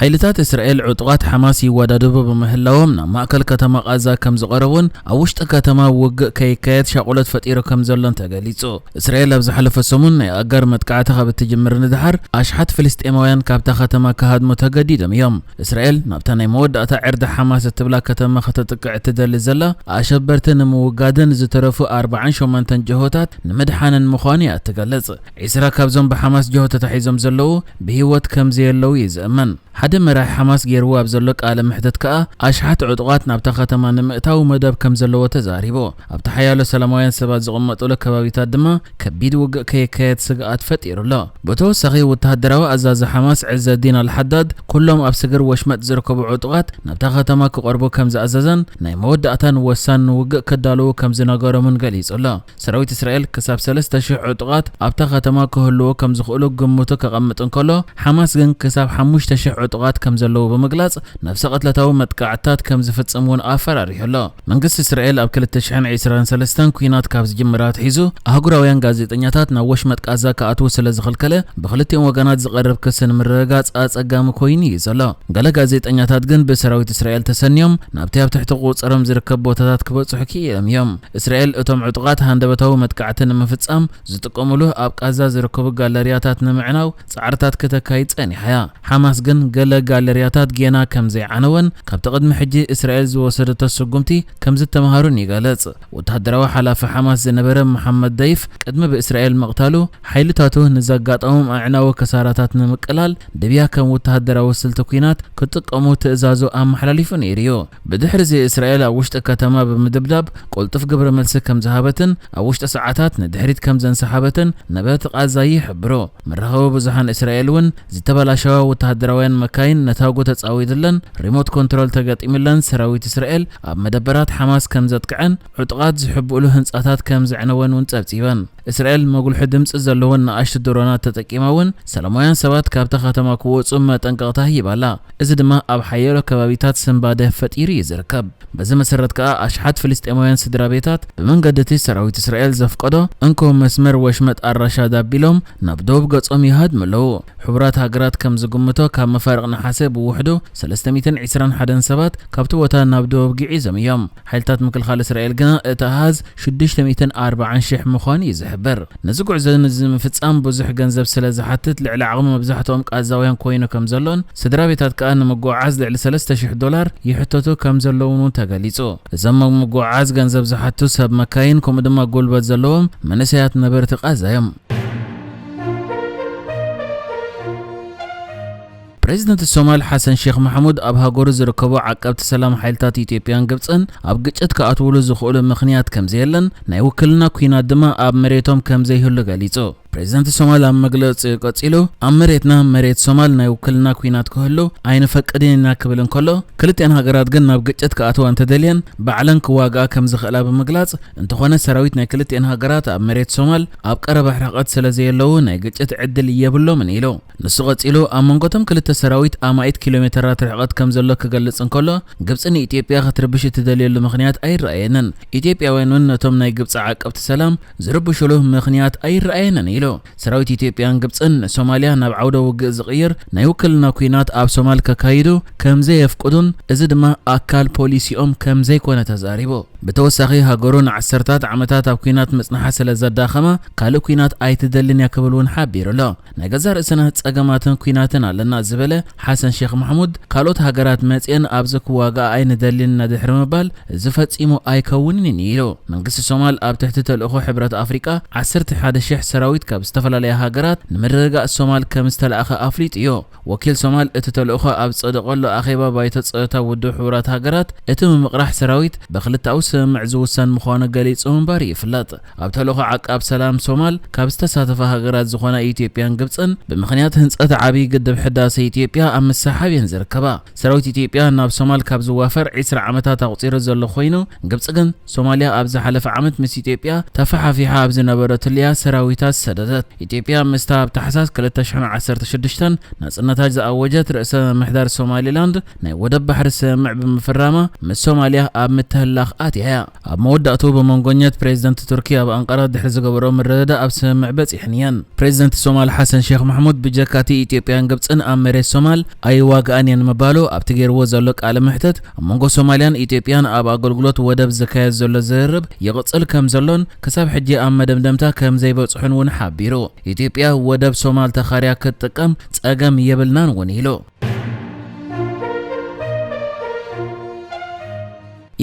ሓይልታት እስራኤል ዕጡቓት ሓማስ ይወዳደቡ ብምህላዎም ናብ ማእከል ከተማ ቓዛ ከም ዝቐረቡን ኣብ ውሽጢ ከተማ ውግእ ከይካየድ ሻቑሎት ፈጢሩ ከም ዘሎን ተገሊጹ። እስራኤል ኣብ ዝሓለፈ ሰሙን ናይ ኣጋር መጥቃዕቲ ካብ እትጅምር ንድሓር ኣሽሓት ፍልስጤማውያን ካብታ ከተማ ክሃድሙ ተገዲዶም እዮም። እስራኤል ናብታ ናይ መወዳእታ ዕርዲ ሓማስ እትብላ ከተማ ከተጥቅዕ እትደሊ ዘላ ኣሸበርቲ ንምውጋድን ዝተረፉ ኣርባዓን ሸሞንተን ጅሆታት ንምድሓንን ምዃኑ እያ እትገልጽ። ዒስራ ካብዞም ብሓማስ ጅሆ ተታሒዞም ዘለዉ ብህይወት ከም ዘየለዉ እዩ ዝእመን። ሓደ መራሒ ሓማስ ገይርዎ ኣብ ዘሎ ቃለ መሕተት ከኣ ኣሽሓት ዕጡቓት ናብታ ከተማ ንምእታው መደብ ከም ዘለዎ ተዛሪቡ። ኣብቲ ሓያሎ ሰላማውያን ሰባት ዝቕመጡሉ ከባቢታት ድማ ከቢድ ውግእ ከይካየድ ስግኣት ፈጢሩ ኣሎ። ብተወሳኺ ወተሃደራዊ ኣዛዚ ሓማስ ዕዘዲን ኣልሓዳድ ኩሎም ኣብ ስግር ወሽመጥ ዝርከቡ ዕጡቓት ናብታ ከተማ ክቐርቡ ከም ዝኣዘዘን ናይ መወዳእታን ወሳኒ ንውግእ ክዳለዉ ከም ዝነገሮምን ገሊጹ ኣሎ። ሰራዊት እስራኤል ክሳብ ሰለስተ ሽሕ ዕጡቓት ኣብታ ከተማ ክህልዉ ከም ዝኽእሉ ግምቱ ከቐምጥ እንከሎ፣ ሓማስ ግን ክሳብ ሓሙሽተ ሽሕ ዕጡቓት ከም ዘለዉ ብምግላጽ፣ ነፍሰ ቅትለታዊ መጥቃዕትታት ከም ዝፍጽም እውን ኣፈራሪሑ ኣሎ። መንግስቲ እስራኤል ኣብ ክልተ ሽሕን ዕስራን ሰለስተን ኲናት ካብ ዝጅምር ኣትሒዙ፣ ኣህጉራውያን ጋዜጠኛታት ናብ ወሽመጥ ቃዛ ክኣትዉ ስለ ዝኸልከለ፣ ብክልቲኦም ወገናት ዝቐርብ ክሲ ንምርግጋጽ ኣጸጋሚ ኮይኑ እዩ ዘሎ። ገለ ጋዜጠኛታት ግን ብሰራዊት እስራኤል ተሰንዮም ናብቲ ኣብ ትሕቲ ቁጽሮም ዝርከብ ቦታታት ክበጽሑ ክኢሎም እዮም። እስራኤል እቶም ዕጡቓት ሃንደበታዊ መጥቃዕቲ ንምፍጻም ዝጥቀሙሉ ኣብ ቃዛ ዝርከቡ ጋለርያታት ንምዕናው ጻዕርታት ክተካይድ ጸኒሓ እያ። ሓማስ ግን ገለ ጋለርያታት ጌና ከም ዘይዓነወን ካብቲ ቅድሚ ሕጂ እስራኤል ዝወሰደቶ ስጉምቲ ከም ዝተምሃሩን ይገልጽ። ወተሃደራዊ ሓላፊ ሓማስ ዝነበረ መሓመድ ደይፍ ቅድሚ ብእስራኤል ምቕታሉ ሓይልታቱ ንዘጋጠሞም ኣዕናዊ ክሳራታት ንምቅላል ድብያ ከም ወተሃደራዊ ስልቲ ኲናት ክጥቀሙ ትእዛዙ ኣመሓላሊፉ ነይሩ እዩ። ብድሕሪ እዚ እስራኤል ኣብ ውሽጢ ከተማ ብምድብዳብ ቅልጡፍ ግብረ መልሲ ከም ዝሃበትን ኣብ ውሽጢ ሰዓታት ንድሕሪት ከም ዘንሰሓበትን ነበርቲ ቃዛ ይሕብሩ። መራኸቢ ብዙሃን እስራኤል እውን ዝተበላሸዋ ወተሃደራውያን መካይን ነታጉ ተጻዊድለን ሪሞት ኮንትሮል ተገጢምለን ሰራዊት እስራኤል ኣብ መደበራት ሓማስ ከም ዘጥቅዐን ዕጡቓት ዝሕብእሉ ህንጻታት ከም ዘዕነወን እውን ጸብጺበን። እስራኤል መጉልሒ ድምጺ ዘለወን ንኣሽቱ ድሮናት ተጠቂማ እውን ሰላማውያን ሰባት ካብታ ከተማ ክወጹ መጠንቀቕታ ሂባ ኣላ። እዚ ድማ ኣብ ሓያሎ ከባቢታት ስንባደ ፈጢሩ እዩ ዝርከብ። በዚ መሰረት ከኣ ኣሽሓት ፍልስጤማውያን ስድራ ቤታት ብመንገዲ እቲ ሰራዊት እስራኤል ዘፍቀዶ እንኮ መስመር ወሽመጥ ኣራሻድ ኣቢሎም ናብ ደቡብ ገጾም ይሃድሙ ኣለዉ። ሕቡራት ሃገራት ከም ዝግምቶ ካብ መፋርቕ ነሓሰ ብውሕዱ ሰለስተ ሚእትን ዕስራን ሓደን ሰባት ካብቲ ቦታ ናብ ደቡብ ግዒዞም እዮም። ሓይልታት ምክልኻል እስራኤል ግና እቲ ኣሃዝ ሽዱሽተ ሚእትን ኣርባዓን ሽሕ ምዃኑ እዩ ዝሕብር። ነዚ ጉዕዞ ንዚ ምፍጻም ብዙሕ ገንዘብ ስለ ዝሓትት ልዕሊ ዓቕሚ መብዛሕትኦም ቃዛውያን ኮይኑ ከም ዘሎን ስድራ ቤታት ከኣ ንምጉዕዓዝ ልዕሊ ሰለስተ ሽሕ ዶላር ይሕተቱ ከም ዘለውን እውን ተገሊጹ። እዞም ምጉዕዓዝ ገንዘብ ዝሓቱ ሰብ መካይን ከምኡ ድማ ጉልበት ዘለዎም መንእሰያት ነበርቲ ቃዛ እዮም። ፕሬዚደንት ሶማል ሓሰን ሼክ ማሕሙድ ኣብ ሃገሩ ዝርከቡ ዓቀብቲ ሰላም ሓይልታት ኢትዮጵያን ግብጽን ኣብ ግጭት ክኣትውሉ ዝኽእሉ ምኽንያት ከም ዘየለን ናይ ውክልና ኲናት ድማ ኣብ መሬቶም ከም ዘይህሉ ገሊጹ። ፕሬዚደንት ሶማል ኣብ መግለጺኡ ቀጺሉ ኣብ መሬትና መሬት ሶማል ናይ ውክልና ኲናት ክህሉ ኣይንፈቅድን ኢና ክብል እንከሎ፣ ክልቲኣን ሃገራት ግን ናብ ግጭት ክኣትዋ እንተደልየን ባዕለን ክዋግኣ ከም ዝኽእላ ብምግላጽ፣ እንተኾነ ሰራዊት ናይ ክልቲኣን ሃገራት ኣብ መሬት ሶማል ኣብ ቀረባ ርሕቀት ስለ ዘየለዉ ናይ ግጭት ዕድል የብሎምን ኢሉ። ንሱ ቀጺሉ ኣብ መንጎቶም ክልተ ሰራዊት ኣማኢት ኪሎ ሜተራት ርሕቀት ከም ዘሎ ክገልጽ እንከሎ፣ ግብጺ ንኢትዮጵያ ክትርብሽ እትደልየሉ ምኽንያት ኣይረኣየንን። ኢትዮጵያውያን እውን ነቶም ናይ ግብጺ ዓቀብቲ ሰላም ዝርብሽሉ ምኽንያት ኣይረኣየንን ኢሉ። ሰራዊት ኢትዮጵያን ግብጽን ንሶማልያ ናብ ዓውደ ውግእ ዝቕይር ናይ ውክልና ኲናት ኣብ ሶማል ከካይዱ ከም ዘየፍቅዱን እዚ ድማ ኣካል ፖሊሲኦም ከም ዘይኮነ ተዛሪቡ። ብተወሳኺ ሃገሩ ንዓሰርታት ዓመታት ኣብ ኲናት ምጽንሓ ስለ ዘዳኸማ ካልእ ኲናት ኣይትደልን እያ ክብል እውን ሓቢሩ ኣሎ። ናይ ገዛእ ርእስና ጸገማትን ኲናትን ኣለና ዝበለ ሓሰን ሼክ ማሕሙድ፣ ካልኦት ሃገራት መጺአን ኣብዚ ክዋግኣ ኣይንደልን ኢና ድሕሪ ምባል፣ እዚ ፈጺሙ ኣይከውንን እዩ ኢሉ። መንግስቲ ሶማል ኣብ ትሕቲ ተልእኾ ሕብረት ኣፍሪቃ ዓሰርተ ሓደ ሽሕ ሰራዊት ካብ ዝተፈላለያ ሃገራት ንምርግጋእ ሶማል ከም ዝተላእኸ ኣፍሊጡ እዩ። ወኪል ሶማል እቲ ተልእኾ ኣብ ዝጸደቐሉ ኣኼባ ባይቶ ጸጥታ ውድብ ሕቡራት ሃገራት፣ እቲ ምምቕራሕ ሰራዊት ብክልተኣዊ ስምምዕ ዝውሰን ምዃኑ ገሊጹ ምንባሩ ይፍለጥ። ኣብ ተልእኾ ዓቃብ ሰላም ሶማል ካብ ዝተሳተፋ ሃገራት ዝኾና ኢትዮጵያን ግብጽን ብምኽንያት ህንጸት ዓብዪ ግድብ ሕዳሰ ኢትዮጵያ ኣብ ምስሓብ እየን ዝርከባ። ሰራዊት ኢትዮጵያ ናብ ሶማል ካብ ዝዋፈር ዕስራ ዓመታት ኣቑጺሩ ዘሎ ኮይኑ፣ ግብጺ ግን ሶማልያ ኣብ ዝሓለፈ ዓመት ምስ ኢትዮጵያ ተፈሓፊሓ ኣብ ዝነበረትሉ እያ ሰራዊታ ዝሰደደት። ኢትዮጵያ ምስታ ኣብ ታሕሳስ ክልተ ሽሕን ዓሰርተ ሽዱሽተን ናጽነታ ዝኣወጀት ርእሰ ምምሕዳር ሶማሊላንድ ናይ ወደብ ባሕሪ ስምምዕ ብምፍራማ ምስ ሶማልያ ኣብ ምትህልላኽ ኣትያ። እያ። ኣብ መወዳእቱ ብመንጎኛት ፕሬዝደንት ቱርኪ ኣብ ኣንቃራ ድሕሪ ዝገበሮ ምርድዳእ ኣብ ስምምዕ በጺሐን እየን። ፕሬዝደንት ሶማል ሓሰን ሼክ ማሕሙድ ብጀካቲ ኢትዮጵያን ግብጽን ኣብ መሬት ሶማል ኣይዋግኣን እየን ምባሉ ኣብቲ ገይርዎ ዘሎ ቃለ መሕተት ኣብ መንጎ ሶማልያን ኢትዮጵያን ኣብ ኣገልግሎት ወደብ ዝካየድ ዘሎ ዝርርብ ይቕጽል ከም ዘሎን ክሳብ ሕጂ ኣብ መደምደምታ ከም ዘይበጽሑን እውን ሓቢሩ። ኢትዮጵያ ወደብ ሶማል ተኻርያ ክትጥቀም ጸገም የብልናን እውን ኢሉ።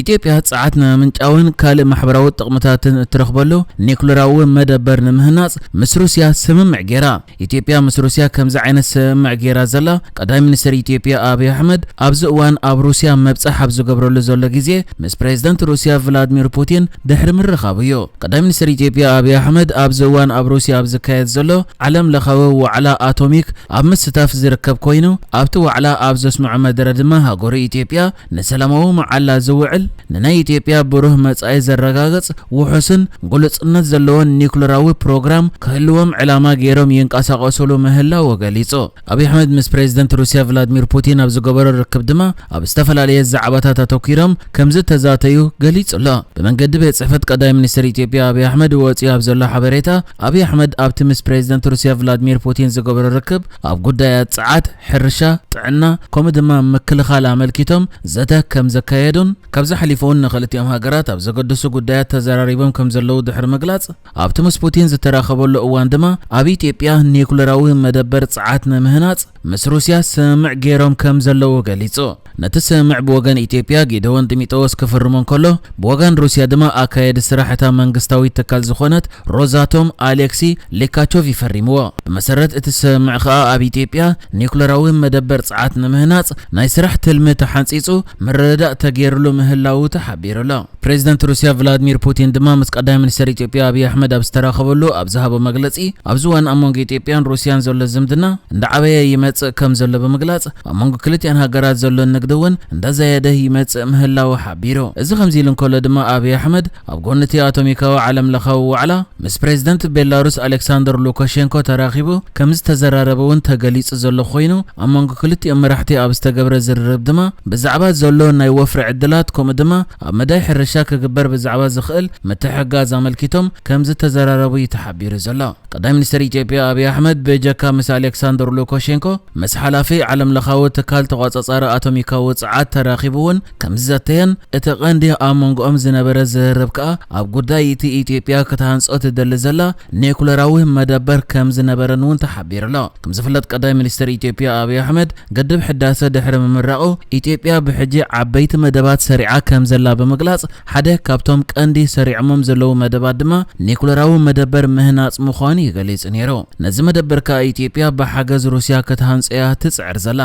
ኢትዮጵያ ጸዓት ንምምንጫውን ካልእ ማሕበራዊ ጥቕምታትን እትረኽበሉ ኒኩለራዊ መደበር ንምህናጽ ምስ ሩስያ ስምምዕ ገይራ። ኢትዮጵያ ምስ ሩስያ ከምዚ ዓይነት ስምምዕ ገይራ ዘላ ቀዳማይ ሚኒስትር ኢትዮጵያ ኣብይ ኣሕመድ ኣብዚ እዋን ኣብ ሩስያ መብጻሕ ኣብ ዝገብረሉ ዘሎ ግዜ ምስ ፕሬዝደንት ሩስያ ቭላድሚር ፑቲን ድሕሪ ምርኻቡ እዩ። ቀዳማይ ሚኒስትር ኢትዮጵያ ኣብይ ኣሕመድ ኣብዚ እዋን ኣብ ሩስያ ኣብ ዝካየድ ዘሎ ዓለም ለኻዊ ዋዕላ ኣቶሚክ ኣብ ምስታፍ ዝርከብ ኮይኑ ኣብቲ ዋዕላ ኣብ ዘስምዖ መደረ ድማ ሃገሩ ኢትዮጵያ ንሰላማዊ መዓላ ዝውዕል ንናይ ኢትዮጵያ ብሩህ መጻኢ ዘረጋግጽ ውሑስን ግሉጽነት ዘለዎን ኒኩለራዊ ፕሮግራም ክህልዎም ዕላማ ገይሮም ይንቀሳቐሱሉ ምህላው ገሊጹ። ኣብይ ኣሕመድ ምስ ፕሬዝደንት ሩስያ ቭላድሚር ፑቲን ኣብ ዝገበሮ ርክብ ድማ ኣብ ዝተፈላለየ ዛዕባታት ኣተኲሮም ከም ዝተዛተዩ ገሊጹ ኣሎ። ብመንገዲ ቤት ጽሕፈት ቀዳማይ ሚኒስትር ኢትዮጵያ ኣብይ ኣሕመድ ወጺኡ ኣብ ዘሎ ሓበሬታ ኣብይ ኣሕመድ ኣብቲ ምስ ፕሬዝደንት ሩስያ ቭላድሚር ፑቲን ዝገበሮ ርክብ ኣብ ጉዳያት ጸዓት፣ ሕርሻ፣ ጥዕና ከምኡ ድማ ምክልኻል ኣመልኪቶም ዘተ ከም ዘካየዱን ካብዚ ሓሊፉ እውን ንክልቲኦም ሃገራት ኣብ ዘገድሱ ጉዳያት ተዘራሪቦም ከም ዘለዉ ድሕሪ ምግላጽ ኣብቲ ምስ ፑቲን ዝተራኸበሉ እዋን ድማ ኣብ ኢትዮጵያ ኒኩለራዊ መደበር ጸዓት ንምህናጽ ምስ ሩስያ ስምምዕ ገይሮም ከም ዘለዉ ገሊጹ። ነቲ ስምምዕ ብወገን ኢትዮጵያ ጊደዎን ጢሞቴዎስ ክፍርሞ እንከሎ ብወገን ሩስያ ድማ ኣካየዲ ስራሕ እታ መንግስታዊት ትካል ዝኾነት ሮዛቶም ኣሌክሲ ሊካቾቭ ይፈሪምዎ። ብመሰረት እቲ ስምምዕ ከኣ ኣብ ኢትዮጵያ ኒኩለራዊ መደበር ጸዓት ንምህናጽ ናይ ስራሕ ትልሚ ተሓንጺጹ ምርድዳእ ተገይርሉ ምህላዉ ተሓቢሩ ኣሎ። ፕሬዝደንት ሩስያ ቭላድሚር ፑቲን ድማ ምስ ቀዳማይ ሚኒስትር ኢትዮጵያ ኣብይ ኣሕመድ ኣብ ዝተራኸበሉ ኣብ ዝሃቦ መግለጺ ኣብዚ እዋን ኣብ መንጎ ኢትዮጵያን ሩስያን ዘሎ ዝምድና እንዳዓበየ ይመጽእ ከም ዘሎ ብምግላጽ ኣብ መንጎ ክልቲኣን ሃገራት ዘሎ ንግዲ እውን እንዳዘየደ ይመጽእ ምህላዉ ሓቢሩ። እዚ ከምዚ ኢሉ እንከሎ ድማ ኣብይ ኣሕመድ ኣብ ጎኒ እቲ ኣቶሚካዊ ዓለም ለኻዊ ዋዕላ ምስ ፕሬዝደንት ቤላሩስ ኣሌክሳንደር ሉካሼንኮ ተራኺቡ ከም ዝተዘራረበ እውን ተገሊጹ ዘሎ ኮይኑ ኣብ መንጎ ክልቲኦም መራሕቲ ኣብ ዝተገብረ ዝርርብ ድማ ብዛዕባ ዘሎ ናይ ወፍሪ ዕድላት ከምኡ ድማ ኣብ መዳይ ሕርሻ ክግበር ብዛዕባ ዝኽእል ምትሕግጋዝ ኣመልኪቶም ከም ዝተዘራረቡ እዩ ተሓቢሩ ዘሎ። ቀዳማይ ሚኒስትር ኢትዮጵያ ኣብይ ኣሕመድ ብጀካ ምስ ኣሌክሳንደር ሉካሼንኮ ምስ ሓላፊ ዓለም ለኻዊ ትካል ተቋጻጻሪ ኣቶሚካዊ ጸዓት ተራኺቡ እውን ከም ዝዘተየን እቲ ቀንዲ ኣብ መንጎኦም ዝነበረ ዝርርብ ከኣ ኣብ ጉዳይ እቲ ኢትዮጵያ ክትሃንጾ ትደሊ ዘላ ኒኩለራዊ መደበር ከም ዝነበረን እውን ተሓቢሩ ኣሎ። ከም ዝፍለጥ ቀዳማይ ሚኒስትር ኢትዮጵያ ኣብይ ኣሕመድ ግድብ ሕዳሰ ድሕሪ ምምራቑ ኢትዮጵያ ብሕጂ ዓበይቲ መደባት ሰሪዓ ከም ዘላ ብምግላጽ ሓደ ካብቶም ቀንዲ ሰሪዖሞም ዘለዉ መደባት ድማ ኒኩለራዊ መደበር ምህናጽ ምዃኑ እዩ ገሊጹ ነይሩ። ነዚ መደበር ከኣ ኢትዮጵያ ብሓገዝ ሩስያ ክትሃንጾ እያ ትጽዕር ዘላ።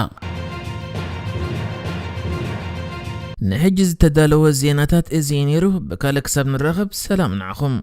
ንሕጂ ዝተዳለወ ዜናታት እዚ እዩ ነይሩ። ብካልእ ክሳብ ንራኸብ ሰላም ንዓኹም።